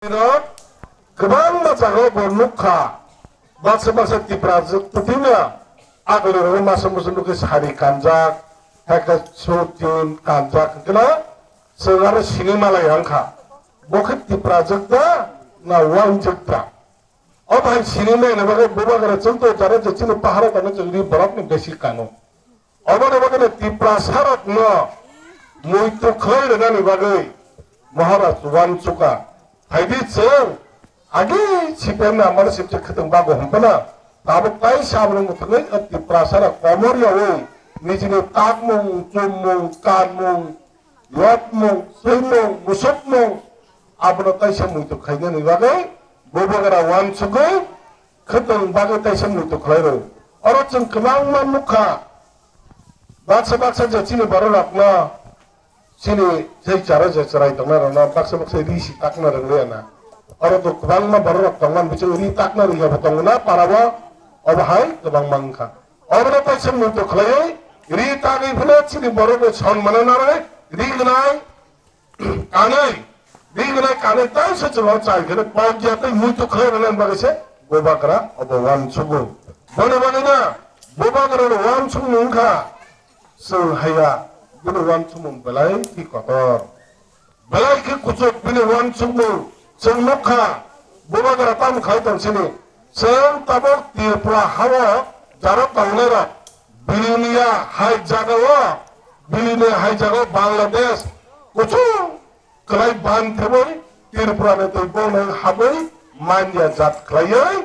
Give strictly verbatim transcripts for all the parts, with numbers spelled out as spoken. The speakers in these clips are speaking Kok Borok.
Rok kwbangma jagao bo nukha, baksa baksa Tiprajwk kwthwino akwlwirokno masa musu nukwi sari kanjak, hakhe sutin kanjak hwnkhe no chwng aro sini malai wngkha. Bo khe Tiprajwk da na uanjwk da? O bai sini naina bagwi bubagra chwng to jara je chini paharo tongna chwng ri borokni besi kano. Oboni bagwino Tiprasarokno muitu khlai rwnani bagwi Maharaj uansukha. Phaidi chwng agi C P M ni amalo sibse khwtwng bago hwnphano tabuk kaisa abono mwthangwi o Tiprasarok komor yaui nijini takmung, chummung, kanmung, lobmung, swimung, musukmung abono kaisa muitu khlainani bagwi bubagra uansugwi khwtwng bagwi kaisa muitu khlai rw. Oro chwng kwbangma nukha, baksa baksa je chini bororokno, chini je charo je chwrai tongnairokno baksa baksa ri si takna rwngya na. Oro to kwbangma bororok tongmani bisingo ri takna rwngya bo tongo na parao, obo hai kwbangma wngkha. Obono kaisa muitu khlaiwi ri tagwi phano chini bororokno sonmano narwi ri gwnai. Kanwi, ri gwnai kanwi tei se chwng o chai khe pokya tei muitu khlai rwnani bagwi se bubagra obo uansugo. Boni bagwi no bubagra no uansukmung wngkha chwng haiya, bini uansukmung belai khe kotor, belai khe kuchuk bini uansukmung chwng nukha. Bubagra tamo khai tong sini, chwng tabuk Tripura hao jaro tongnairok Bilinia hai jagao, Bilinia hai jagao Bangladesh kuchuk kwlai ban thebwi Tripura ni twi bongni habwi manya jat khlaiwi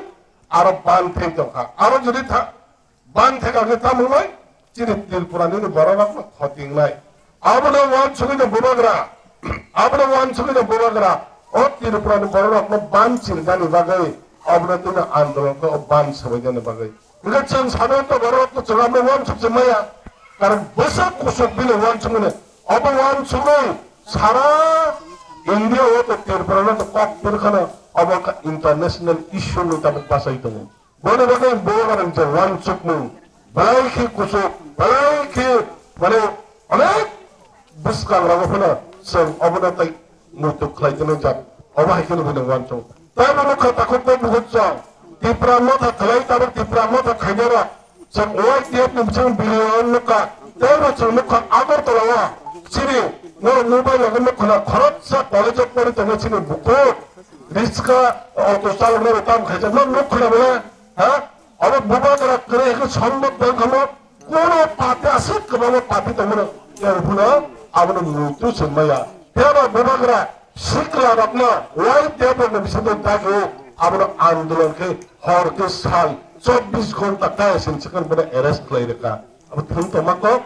aro ban thei tongkha. Aro jodi tha-, ban theka khe tamo wngnai chini Tripura ni bororokno khotingnai. Abono uansugwi no bubagra, abono uansugwi no bubagra o Tripura ni bororokno ban chirnani bagwi, abono tino andolon khe o ban swbainani bagwi. Hwnkhe chwng sadharanto borok to chwng abono uansuk se maya. Karon bwswk kusuk bini uansukmani. Obo uansukwi sara India o to Tripura no to kok phirkhano obo wngkha international issue ni tabuk bachai tongo. Boni bagwi bubagra je uansukmung belai khe kusuk, belai khe mane onek bwskangrogo phano chwng obono tei muitu khlai tongmani jat. Obo hai kheno bini uansuk. Tei bo nukha takhuk tei bukhuk chwng Tipra Motha khlai tabuk Tipra Motha khainai rok chwng Y T F ni bising billion nukha. Tei bo chwng nukha Agartala o chini norok mobile rok nukha na khoroksa college o pori tongnai chini bukhuk riska auto chalok nai tam khaijak no nukha na bole ha? Abo bubagra kwrwi khe sombok tong kha mo, kono party aswk kwbangma party tongmano, tei phano abono muitu se maya. Phiya ba bubagra sikla rokno Y T F rokni bisingtwi dagi o abono andolon khe hor khe sal chobbish ghonta kaya sini swkang bono arrest khlai rwkha. Abo thwng tongma kok.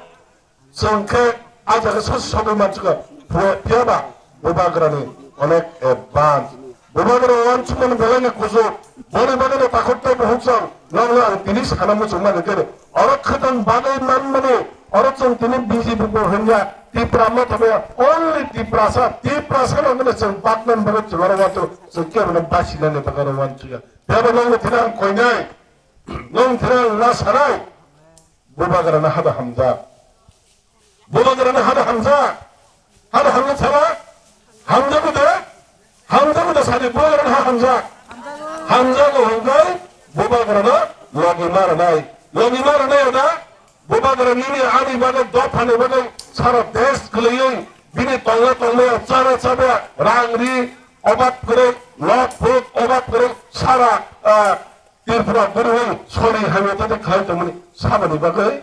Chwng khe a jaga se sogwi mansukha, phiya ba bubagrani onek advance. Bubagra uansukmani belai ni kuchuk, boni bagwi no takhuk tei bukhuk chwng nokno ang tini sana muchung mani khe oro khwtwng bagwi manmani, oro chwng tini B J P bo hwnya, Tipra Motha bo only Tiprasa, Tiprasa no hwnwi chwng baknani bagwi chwng oro uansuk, chwng kebo no basinani bagwi oro uansukya. Phiya ba nokno thina ang koinai, nokno thina ang na sanai. Bubagrano hada hamjak. Bubagrano hada hamjak. Hada hamjak sala? Hamjago de? Hamjago de sadi bubagrano ha hamjak. Hamjago hwnkhe bubagrano logi ma rwnai. Logi ma rwnai da? Bubagra nini ani bagwi dophani bagwi sara desh kwlaiwi bini tongla tongmaya chana chabaya rang ri obab kwrwi nok phuk obab kwrwi sara, ah, Tripura bwrwi sori hamya tei khlai tongmani saboni bagwi,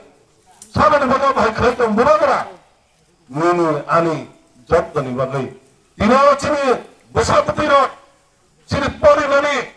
saboni bagwi bahai khlai tong bubagra. Nini ani jotoni bagwi. Tino chini bwsa bwtwi rok, chini porinani,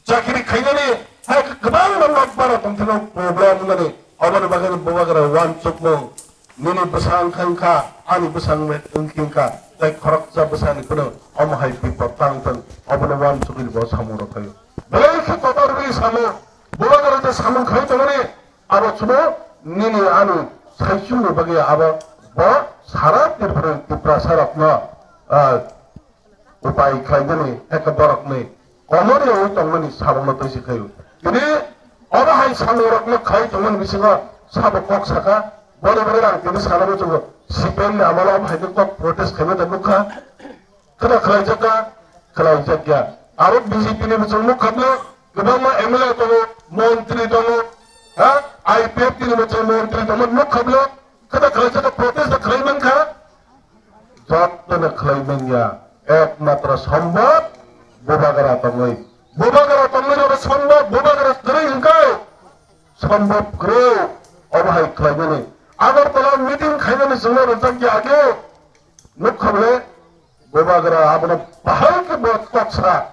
chakiri khainani, hai kwbangma nok bara tongthino problem wngnani, oboni bagwi bubagra uansukmung. Nini bwsa wngkha wngkha, ani bwsa wngkha wngkha, tei khoroksa bwsani phano omo hai bipod tang thung, obono uansugwi bo samung rok khaio. Belai khe kotor wngwi samung, borok rok je samung khai tongmani, abo chwngno nini ani saichungni bagwi abo bo sara Tripura, Tiprasa rokno, ah, upai khlainani, eke borokni komor yaui tongmani sabokno twi se khaio. Tini oro hai samungrokno khai tongmani bisingo sabo kok saka, boni bagwi ang tini sana muchungo C P M ni amalo omo hai khe kok protest khaima da nukha. Kheno khlaijak kha, Khlaijak ya. Aro B J P ni bwswng nukha bwle, kwbangma M L A tongo, montri tongo, ha? I P F T ni bwswng montri tongo, nukha bwle, khe da khlaijak, protest da khlai mankha? Jotono khlai manya, ekmatro sombhob Bubagra tongwi. Bubagra tongwi oro sombhob, Bubagra kwrwi hwnkhe sombhob kwrwi obo hai khlaimani. Agartala meeting khainani chwngno rwjakya age, nukha bwle, Bubagra abono bahai khe bo kok sa.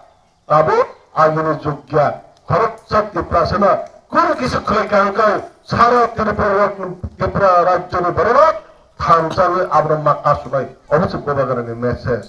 Tabuk agini jugya khoroksa Tiprasano kunu kisa khlai kaham khe sara Tripura, Tripura rajyoni bororok thansa wngwi abono ma kasunai. Obo se Bubagrani message.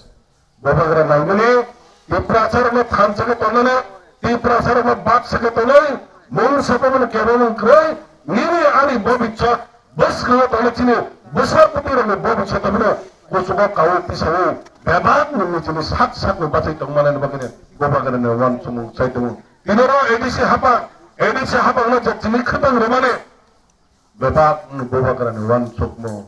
Bubagra naimani Tiprasarokno thansa khe tongnani, Tiprasarokno baksa khe tongnai, mung sapamani kebo mung kwrwi, nini ani bobiswt bwskango tongnai chini bwsa kwtwirokni bobiswt abono kuchugo kaui tisaui bebak nungni chini sak sakni bachai tongmanani bagwino Bubagrani uansukmung chai tongo. Tini oro A D C hapang, A D C hapangno je chini khwtang rwmani bebak Bubagrani uansukmung.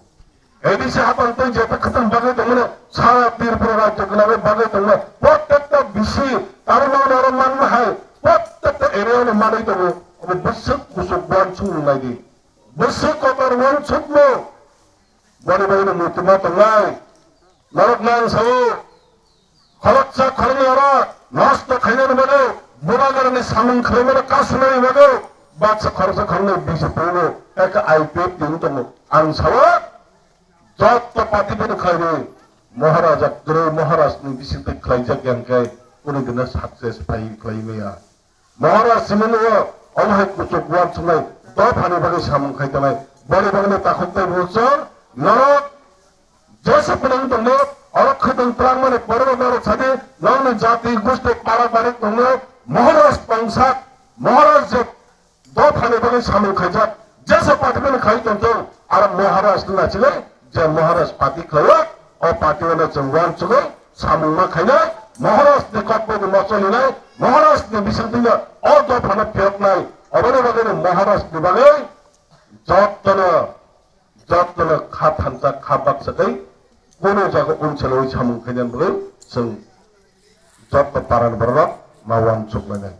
A D C hapang tei jeta khwtang bagwi tongmani sara Tripura rajyo gwnangwi bagwi tongmani prottekta bisi tarmani oro manma hai prottekta area-no manwi tongo. Obo bwswk kuchuk uansukmung naidi. Bwswk kotor uansukmung. Boni bagwino muitu ma tongnai. Norok nang sao. Khoroksa khoroknwi oro nosto khainani bagwi, Bubagrani samung khlaimano kasunani bagwi, baksa khoroksa khoroknwi B J P no eka I P F T wng tongo. Ang sao, jotto party phano khlainwi, Maharaja kwrwi, Maharajni bisingtwi khlaijak ya hwnkhe, kunu dino success phai khlai maya. Maharaj simino omo hai kuchuk uansuknai dophani bagwi samung khai tongnai. Boni bagwino takhuk tei buchung norok jesa phano wng tongno, oro khwtwng twlangmani borok norok sadi, nokni jati gusti para bari tongno, Maharaj tongsak, Maharaj je dophani bagwi samung khaijak, jesa party phano khai tongthung, aro Maharaj ni nachilai, je Maharaj party khlaio, o party-o no chwng uansugwi samung ma khainai, Maharaj ni kokboi ni mochol hinai, Maharaj ni bisingtwi no o dophano phiyoknai, oboni bagwi no Maharaj ni bagwi jottono, jottono kha thansa kha baksa tei kunu jaga unselwi samung khainani bagwi chwng jotto parani borok ma uansuk lainai.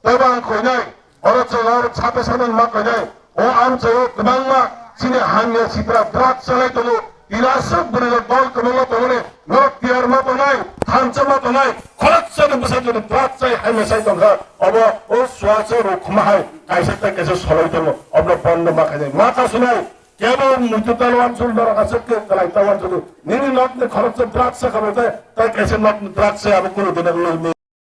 Tei bo ang koinai, oro chwla oro sate sate ma koinai. O amchaio kwbangma chini hamya sitra drugs chalai tongo. Tini aswk bwrwirok dol kwbangma tongmani, norok tiyar ma tongnai, thansa ma tongnai, khoroksa ni bwsa jodi drugs chai hamya sai tongkha. Obo o swasa rok khuma hai kaisa tei kaisa solai tongo. Obo bondo ma khainai, ma kasunai. Kebo muitu talo uansuk norok aswk khe kwlai ta uansuk. Nini nokni khoroksa drugs sa kabo tei, tei kaisa nokni drugs sa abo kunu dina wngwi.